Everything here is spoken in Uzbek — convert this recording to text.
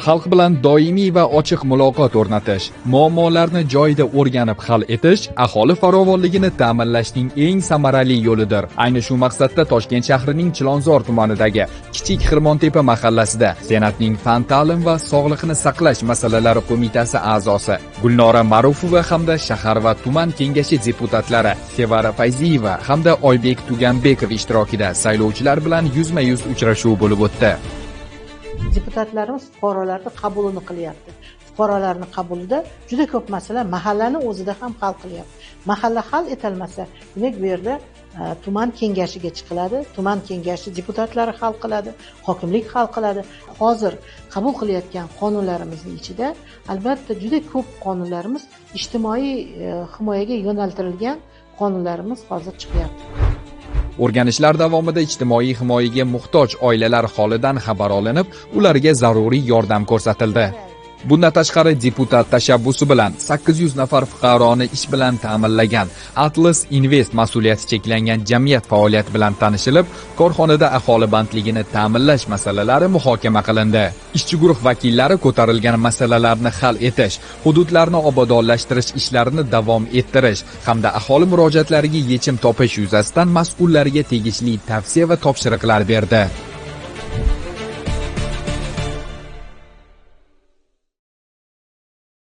Xalq bilan doimiy va ochiq muloqot o'rnatish, muammolarni joyida o'rganib hal etish aholi farovonligini ta'minlashning eng samarali yo'lidir. Ayni shu maqsadda Toshkent shahrining Chilonzor tumanidagi Kichik Xirmontepa mahallasida Senatning fan, ta'lim va sog'liqni saqlash masalalari qo'mitasi a'zosi Gulnora Ma'rufova hamda shahar va tuman kengashi deputatlari Sevara Fayziyeva hamda Oybek Tuganbekov ishtirokida saylovchilar bilan yuzma-yuz uchrashuv bo'lib o'tdi. Deputatlarimiz fuqarolarni qabulini qilyapti. Fuqarolarni qabulida juda ko'p masala mahallani o'zida ham hal qilyapti. Mahalla hal etalmasa, demak, bu yerda tuman kengashiga chiqiladi, tuman kengashi deputatlari hal qiladi, hokimlik hal qiladi. Hozir qabul qilayotgan qonunlarimizning ichida albatta juda ko'p qonunlarimiz ijtimoiy himoyaga yo'naltirilgan qonunlarimiz hozir chiqyapti. O'rganishlar davomida ijtimoiy himoyaga muhtoj oilalar holidan xabar olinib, ularga zaruriy yordam ko'rsatildi. Bundan tashqari, deputat tashabbusi bilan 800 nafar fuqaroni ish bilan ta'minlagan Atlas Invest mas'uliyati cheklangan jamiyat faoliyati bilan tanishilib, korxonada aholi bandligini ta'minlash masalalari muhokama qilindi. Ishchi guruh vakillari ko'tarilgan masalalarni hal etish, hududlarni obodonlashtirish ishlarini davom ettirish hamda aholi murojaatlariga yechim topish yuzasidan mas'ullarga tegishli tavsiya va topshiriqlar berdi.